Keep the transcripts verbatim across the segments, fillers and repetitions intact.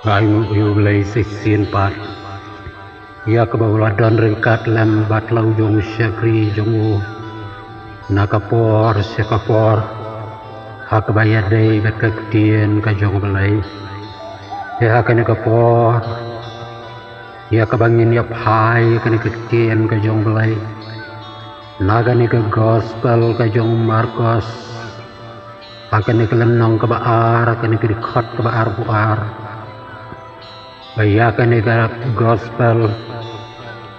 Ai nguh ïa u Blei shisien pat ïa kaba u la don ryngkat lem bad la u jong u shakri jong u na ka por sha ka por ha kaba ïadei bad ka ktien ka jong u Blei. Te ha kane ka por ïa kaba ngin ïa phai ïa kane ka ktien ka jong u Blei na kane ka gospel ka jong u Markos, ha kane ka lynnong kaba ar, ha kane ka dkhot kaba arphew ar. Ba ïa kane ka gospel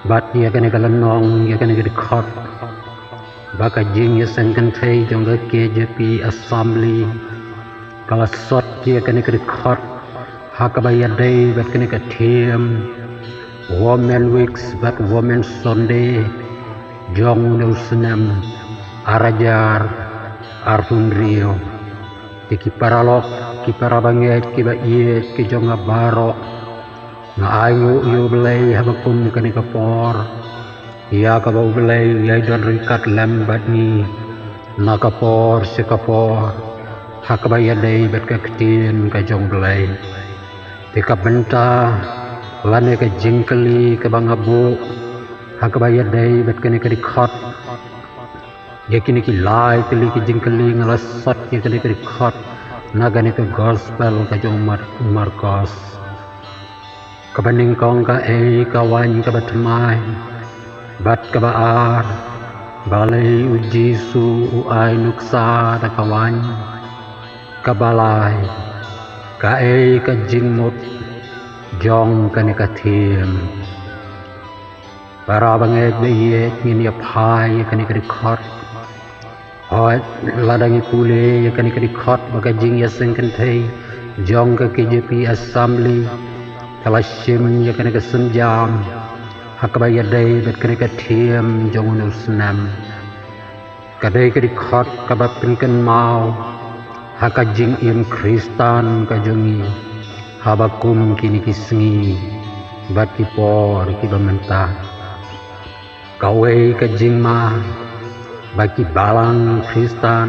bad ïa kane ka lynnong, ïa kane ka dkhot, ba ka jingïaseng kynthei jong ka K J P Assembly ka la sot ïa kane ka dkhot ha kaba ïadei bad kane ka theme Women Weeks bad Women Sunday jong une u snem ar hajar arphew hynriew. Te ki paralok, ki parabangeit, kiba ïeit ki jong nga baroh, nga ai nguh ïa u Blei haba kum kane ka por ïa kaba u Blei u ïai don ryngkat lem bad ngi na ka por sha ka por ha kaba ïadei bad ka ktien ka jong u Blei. Te ka bynta lane ka jingkylli kaba nga buh ha kaba ïadei bad kane ka dkhot, ïa kine ki lai tylli ki jingkylli nga la sot ïa kane ka dkhot na kane ka gospel ka jong u Mar-, Markos. Kaba nyngkong, kaei ka waiñ kaba thymmai? Bad kaba ar, balei u Jisu u ai nuksa da ka waiñ? Kaba lai, kaei ka jingmut jong kane ka theme? Parabangeit ba ïeit, ngin ïa phai ïa kane ka dkhot. Hooid, lada ngi pule ïa kane ka dkhot ba ka jingïaseng kynthei jong ka K J P Assembly ka la shim ïa kane ka sienjam ha kaba ïadei bad kane ka theme jong une u snem. Ka dei ka dkhot kaba pynkynmaw ha ka jingim Khristan ka jong ngi haba kum kine ki sngi bad ki por kiba mynta. Kawei ka jingma ba ki balang Khristan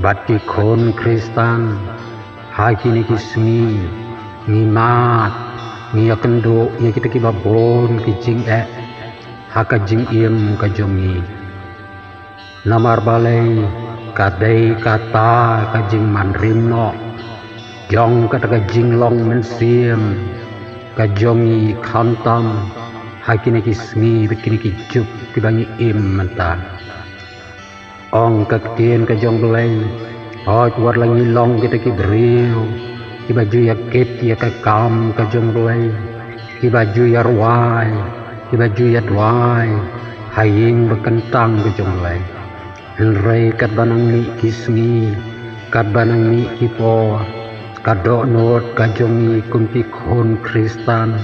bad ki khun Khristan ha kine ki sngi ngi mad, ngi ïakynduh ïa kita kiba bun ki jingeh ha ka jingim ka jong ngi. Namar balei? Ka dei kata ka jingman rim noh jong kata ka jinglong mynsiem ka jong ngi, khamtam ha kine ki sngi bad kine ki juk kiba ngi im mynta. Ong ka ktien ka jong u Blei, hooid, wat la ngi long kita ki briew kiba ju ïakit ïa ka kam ka jong u Blei, kiba ju ïarwai, kiba ju ïaduwai ha ïing ba kyntang ka jong u Blei. Hynrei katba nang mih ki sngi, katba nang mih ki por, ka dohnud ka jong ngi kum ki khun Khristan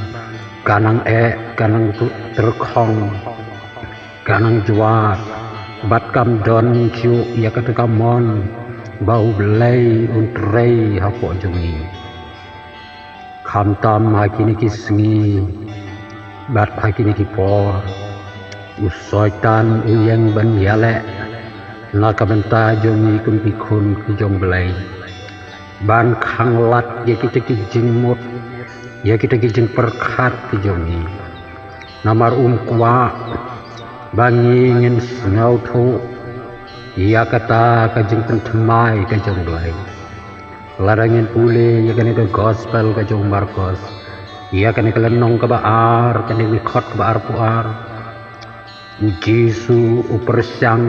ka nang eh, ka nang tyrkhong, ka nang jwat, bad kam don shuh ïa kata ka mon ba u Blei un trei hapoh jong ngi. Khamtam ha kine ki sngi bad ha kine ki por, u Soitan u ïeng ban ïaleh na ka bynta jong ngi kum ki khun ki jong u Blei, ban khanglad ïa kita ki jingmut, ïa kita ki jingpyrkhat ki jong ngi. Namar um kwah ba ngi ngin sngewthuh ïa kata ka jingpynthymmai ka jong u Blei. Lada ngin pule ïa kane ka gospel ka jong u Markos, ïa kane ka lynnong kaba ar, kane ka dkhot kaba arphew ar, u Jisu u pyrshang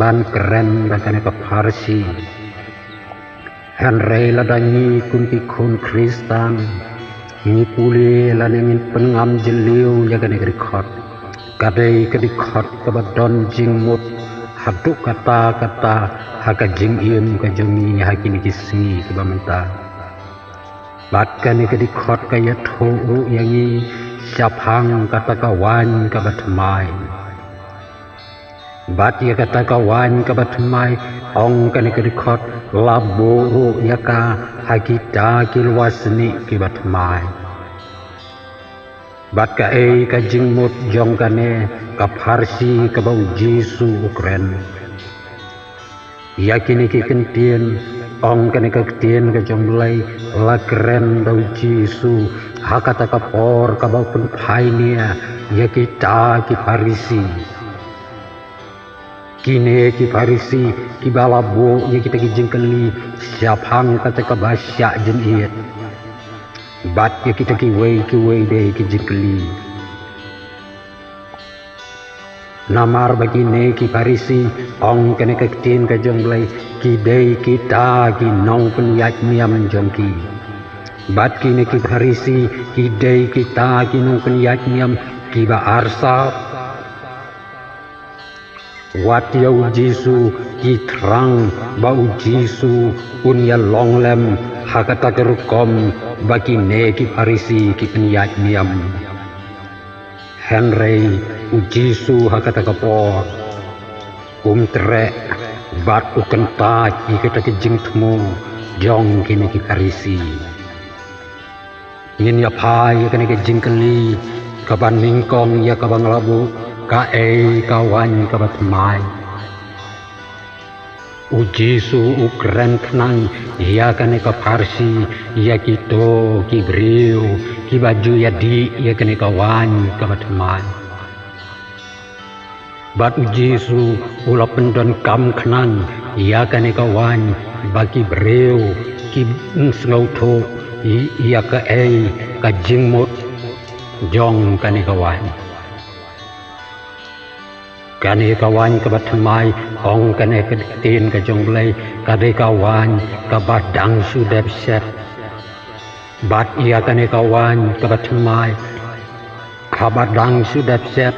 ban kren bad kane ka pharshi. Hynrei lada ngi kum ki khun Khristan ngi pule lane ngin pynngam jylliew ïa kane ka dkhot, ka dei ka dkhot kaba don jingmut haduh katta katta ha ka jingim ka jong ngi ha kine ki sngi kiba mynta. Bad kane ka dkhot ka ïathuh ruh ïa ngi shaphang kata ka waiñ kaba thymmai. Bad ïa kata ka waiñ kaba thymmai, ong kane ka dkhot, la buh ruh ïa ka ha kita ki lywa snieh kiba thymmai. Bad kaei ka jingmut jong kane ka pharshi kaba u Jisu u kren? Ïa kine ki kyntien Ong kane ka ktien ka jong U Blei, la kren da u Jisu ha kata ka por kaba u pynphai nia ïa kita ki Pharisi. Kine ki Pharisi kiba la buh ïa kita ki jingkylli shaphang kata kaba shah jingit, bad ïa kita kiwei kiwei de ki jingkylli. Namar ba kine ki Pharisi, ong kane ka ktien ka jong U Blei, ki dei kita ki nongpynïaid niam jong ki. Bad kine ki Pharisi ki dei kita ki nongpynïaid niam kiba arsap. Wat ïa u Jisu ki thrang ba u Jisu un ïa long lem ha kata ka rukom ba kine ki Pharisi ki pynïaid niam. Hynrei u Jisu ha kata ka por um treh bad u kyntait ïa kata ka jingthmu jong kine ki Pharisi. Ngin ïa phai ïa kane ka jingkylli kaba nyngkong ïa kaba nga la buh, kaei ka waiñ kaba thymmai. U Jisu u kren khnang ïa kane ka pharshi ïa kito ki briew kiba ju ïadih ïa kane ka waiñ kaba thymmai. Bad u Jisu u la pyndonkam khnang ïa kane ka waiñ ba ki briew kim sngewthuh ïa kaei ka jingmut jong kane ka waiñ. Kane ka waiñ kaba thymmai, ong kane ka ktien ka jong U Blei, ka dei ka waiñ kaba dang shu dep shet. Bad ïa kane ka waiñ kaba thymmai, haba dang shu dep shet,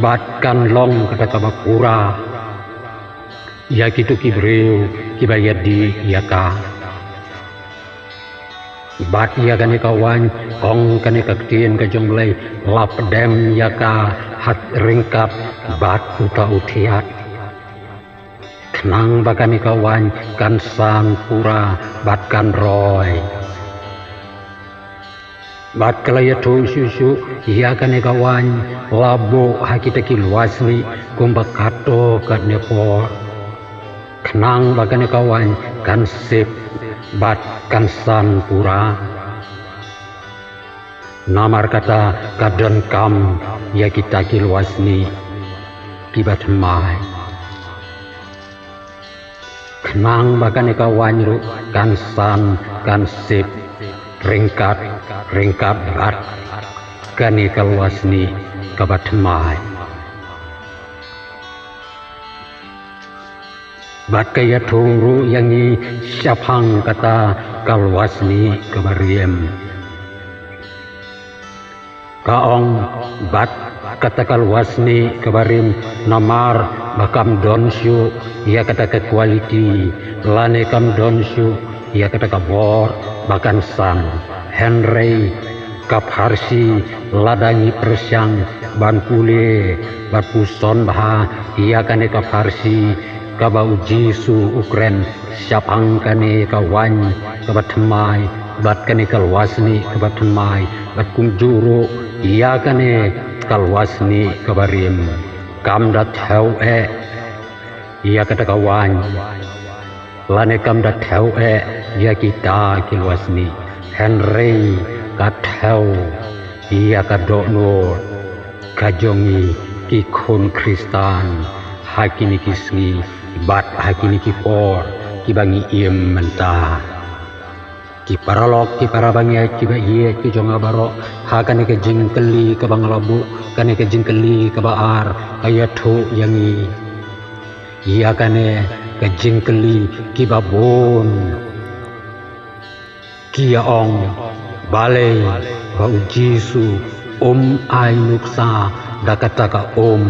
bad kan long kata kaba pura ïa kito ki briew kiba ïadih ïa ka. Bad ïa kane ka waiñ, ong kane ka ktien ka jong U Blei, la pdem ïa ka ha ryngkat bad uta u thiat, khnang ba kane ka waiñ kan san pura bad kan roi. Bad ka la ïathuh shuh shuh ïa kane ka waiñ, la buh ha kita ki lwasnieh kumba katto katne por, khnang ba kane ka waiñ kan sip bad kan san pura. Namar kata ka donkam ïa kita ki lwasnieh kiba thymmai, khnang ba kane ka waiñ ruh kan san kan sip ryngkat ryngkat bad kane ka lwasnieh kaba thymmai. Bad ka ïathuh ruh ïa ngi shaphang kata ka lwasnieh kaba rim. Ka ong, bad kata ka lwasnieh kaba rim, namar ba kam don shuh ïa kata ka quality, lane kam don shuh ïa kata ka bor ba kan san. Hynrei ka pharshi, lada ngi pyrshang ban pule bad puson bha ïa kane ka pharshi kaba u Jisu u kren shaphang kane ka waiñ kaba thymmai bad kane ka lwasnieh kaba thymmai bad kumjuh ruh ïa kane ka lwasnieh kaba rim, kam da thew eh ïa kata ka waiñ, lane kam da thew eh ïa kita ki lwasnieh, hynrei ka thew ïa ka dohnud ka jong ngi ki khun Khristan ha kine ki sngi bad ha kine ki por kiba ngi im mynta. Ki paralok, ki parabangeit kiba ïeit ki jong nga baroh, ha kane ka jingkylli kaba nga la buh, kane ka jingkylli kaba ar ka ïathuh ïa ngi ïa kane ka jingkylli kiba bun ki ïa ong, balei ba u Jisu um ai nuksa da kata ka um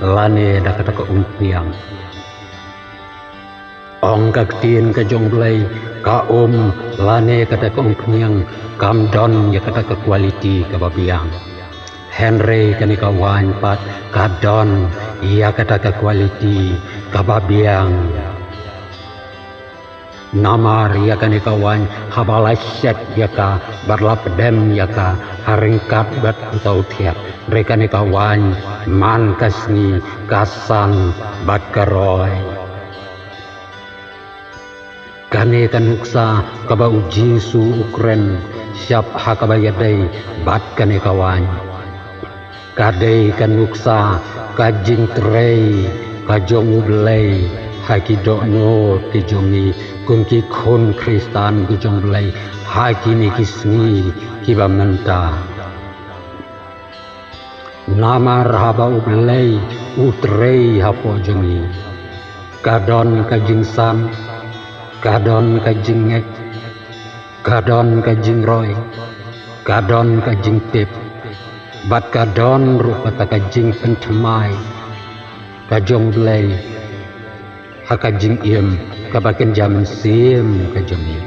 lane da kata ka umphniang. Ong ka ktien ka jong U Blei, ka um lane kata ka umphniang kam don ïa kata ka quality kaba biang. Hynrei kane ka waiñ pat ka don ïa kata ka quality kaba biang. Namar ïa kane ka waiñ haba la shet ïa ka bad la pdem ïa ka ha ryngkat bad uta u thiat, hynrei kane ka waiñ man ka sngi ka san bad ka roi. Kane ka nuksa kaba u Jisu u kren shap ha kaba ïadei bad kane ka waiñ, ka dei ka nuksa ka jingtrei ka jong U Blei ha ki dohnud ki jong ngi kum ki khun Khristan ki jong U Blei ha kine ki sngi kiba mynta. Namar haba U Blei u trei hapoh jong ngi, ka don ka jingsan, ka don ka jingngeit, ka don ka jingroi, ka don ka jingtip, bad ka don ruh kata ka jingpynthymmai ka jong U Blei ha ka jingim kaba kynja mynsiem ka jong ngi.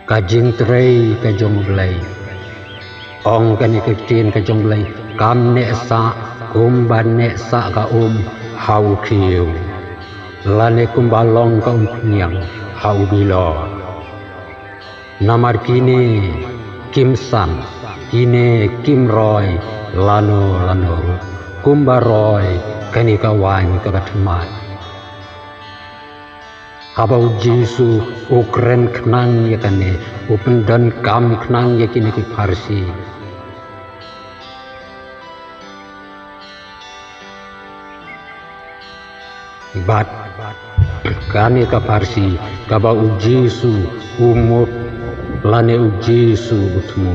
Ka jingtrei ka jong U Blei. Ong kane ka ktien ka jong U Blei, kam neh sah kumba neh sah ka um ha u khiew, lane kumba long ka umphniang ha u bilor. Namar kine kim san, kine kim roi lano lano ruh kumba roi kane ka waiñ kaba thymmai. Haba u Jisu u kren khnang ïa kane, u pyndonkam khnang ïa kine ki Pharisi. Bad kane ka Pharisi kaba u Jisu u mut, lane u Jisu u thmu.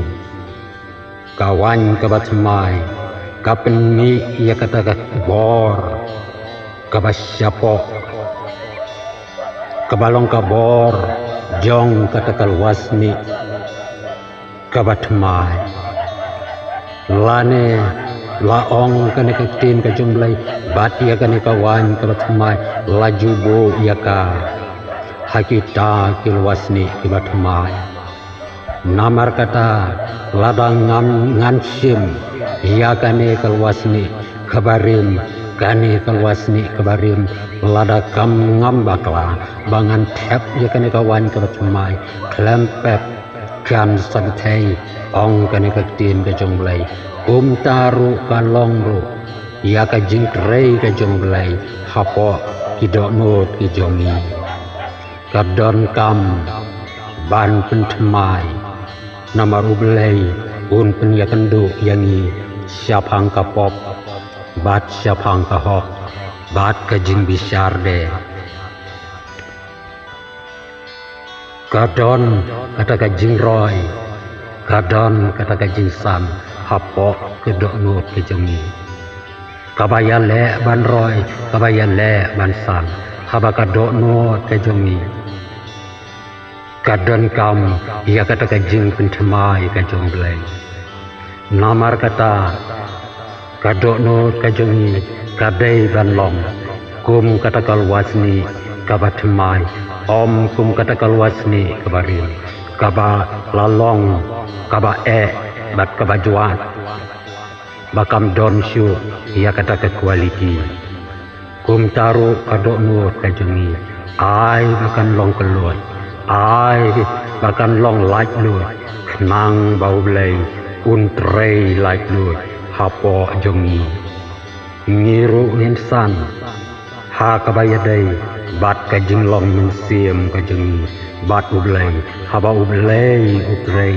Ka waiñ kaba thymmai ka pynmih ïa kata ka bor kaba shapoh, kaba long ka bor jong kata ka lwasnieh kaba thymmai. Lane la ong kane ka ktien ka jong U Blei, bad ïa kane ka waiñ kaba thymmai la ju buh ïa ka ha kita ki lwasnieh kiba thymmai. Namar kata, lada ngam, ngan shim ïa kane ka lwasnieh kaba rim, kane ka lwasnieh kaba rim, lada kam ngam bakla ba ngan thep ïa kane ka waiñ kaba thymmai, khlem pep kan sa bthei, ong kane ka ktien ka jong U Blei. Kumta ruh ka long ruh ïa ka jingtrei ka jong U Blei hapoh ki dohnud ki jong ngi. Ka donkam ban pynthymmai, namar U Blei un pynïakynduh ïa ngi shaphang ka pop bad shaphang ka hok bad ka jingbishar de. Ka don kata ka jingroi, ka don kata ka jingsan hapoh ka dohnud ka jong ngi. Kaba ïaleh ban roi, kaba ïaleh ban san haba ka dohnud ka jong ngi ka donkam ïa kata ka jingpynthymmai ka jong U Blei. Namar kata, ka dohnud ka jong ngi ka dei ban long kum kata ka lwasnieh kaba thymmai, ym kum kata ka lwasnieh kaba rim, kaba la long kaba eh bad kaba jwat, ba kam don shuh ïa kata ka quality. Kumta ruh ka dohnud ka jong ngi, ai ba kan long kylluid, ai ba kan long laitluid, khnang ba U Blei un trei laitluid hapoh jong ngi. Ngi ruh ngin san ha kaba ïadei bad ka jinglong mynsiem ka jong ngi bad U Blei, haba U Blei u trei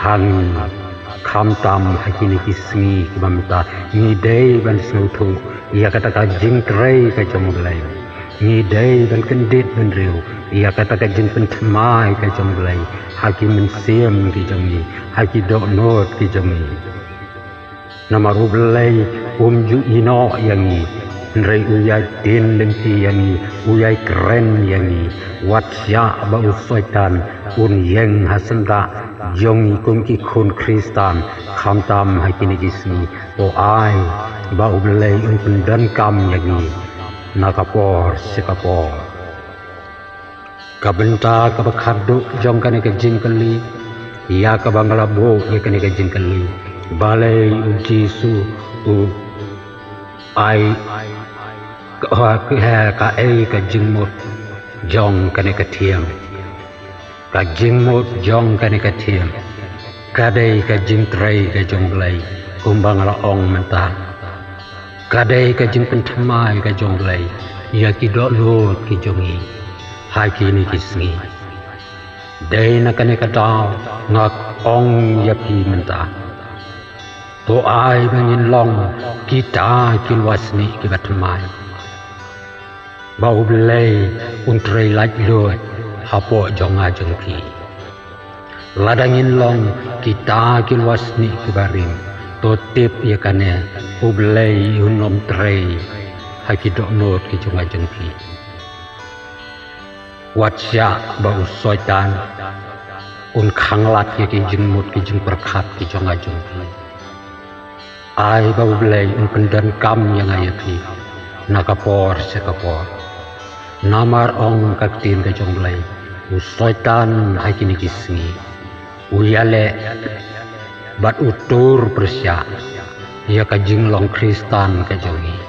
ha ngi. Khamtam ha kine ki sngi kiba mynta, ngi dei ban sngewthuh ïa kata ka jingtrei ka jong U Blei. Ngi dei ban kyndit bynriew ïa kata ka jingpynthymmai ka jong U Blei ha ki mynsiem ki jong ngi, ha ki dohnud ki jong ngi. Namar U Blei um ju ïehnoh ïa ngi, hynrei u ïai tien lynti ïa ngi, u ïai kren ïa ngi. Wat shah ba u Soitan un ïeng ha syndah jong ngi kum ki khun Khristan, khamtam ha kine ki sngi. To ai ba U Blei un pyndonkam ïa ngi na ka por sha ka por. Ka bynta kaba khatduh jong kane ka jingkylli, ïa kaba nga la buh ïa kane ka jingkylli, balei U Jisu u ai ka, ka, kaei ka jingmut jong kane ka theme? Ka jingmut jong kane ka theme ka dei ka jingtrei ka jong U Blei, kumba nga la ong mynta. Ka dei ka jingpynthymmai ka jong U Blei ïa ki dohnud ki jong ngi. Ha kine ki sngi, dei na kane ka daw nga ong ïa phi mynta, to ai ba ngin long kita ki nongwasnieh kiba thymmai, ba U Blei un trei laitluid hapoh jong nga jong phi. Lada ngin long kita ki nongwasnieh kiba rim, to tip ïa kane, U Blei un ym trei ha ki dohnud ki jong nga jong phi. Wat shah ba u Soitan un khanglad ïa ki jingmut ki jingpyrkhat ki jong nga jong phi. Ai ba U Blei un pyndonkam ïa nga ïa phi na ka por sha ka por. Namar ong ka ktien ka jong U Blei, u Soitan ha kine ki sngi u ïaleh bad u tur pyrshah ïa ka jinglong Khristan ka jong ngi.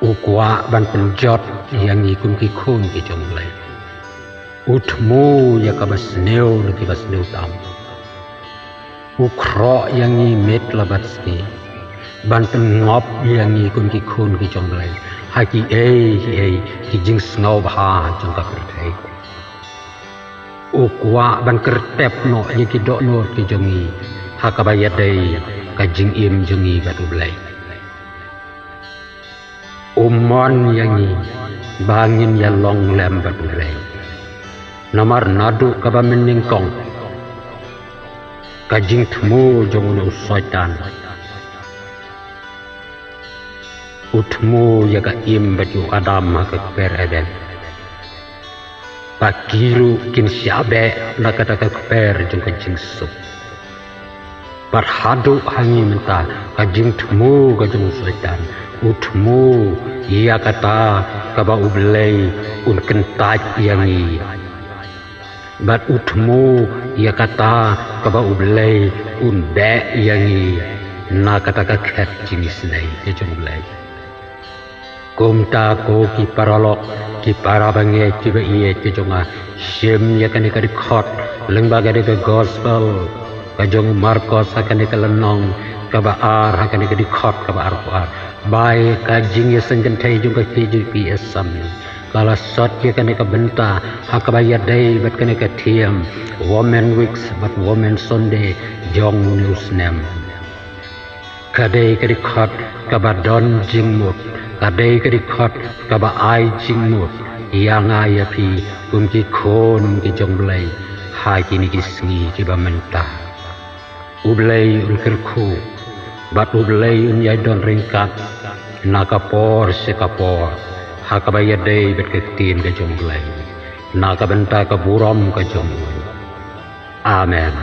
U kwah ban pynjot ïa ngi kum ki khun ki jong U Blei. U thmu ïa kaba sniew na kiba sniew tam. U khroh ïa ngi miet la bad sngi ban pynngop ïa ngi kum ki khun ki jong U Blei ha kiei kiei ki jingsngewbha jong ka pyrthei. U kwah ban kyrtep noh ïa ki dohnud ki jong ngi ha kaba ïadei ka jingim jong ngi bad U Blei. U mon ïa ngi ba ngin ïa long lem bad U Blei. Namar naduh kaba mynnyngkong, ka jingthmu jong une u Soitan, u thmu ïa ka Im bad ïa u Adam ha ka kper Eden. Ba ki ruh kin shah beh na kata ka kper jong ka jingsuk. Bad haduh ha ngi mynta, ka jingthmu ka jong u Soitan, u thmu ïa kata kaba U Blei un kyntait ïa ngi. Bad u thmu ïa kata kaba U Blei un beh ïa ngi na kata ka khet jingisynei ka jong U Blei. Kumta ko ki paralok, ki para bangeit kiba ïeit ki jong nga, shim ïa kane ka dkhot lyngba kane ka gospel ka jong u Markos ha kane ka lynnong kaba ar, ha kane ka dkhot kaba arphew ar. Ba ïa ka jingïaseng kynthei jong ka K J P S M ka la sot ïa kane ka bynta ha kaba ïadei bad kane ka theme Women Weeks bad Women Sunday jong une u snem. Ka dei ka dkhot kaba don jingmut, ka dei ka dkhot kaba ai jingmut ïa nga ïa phi kum ki khun ki jong U Blei ha kine ki sngi kiba mynta. U Blei un kyrkhu bad U Blei un ïai don ryngkat na ka por sha ka por ha kaba ïadei bad ka ktien ka jong U Blei, na ka bynta ka burom ka jong U. Amen.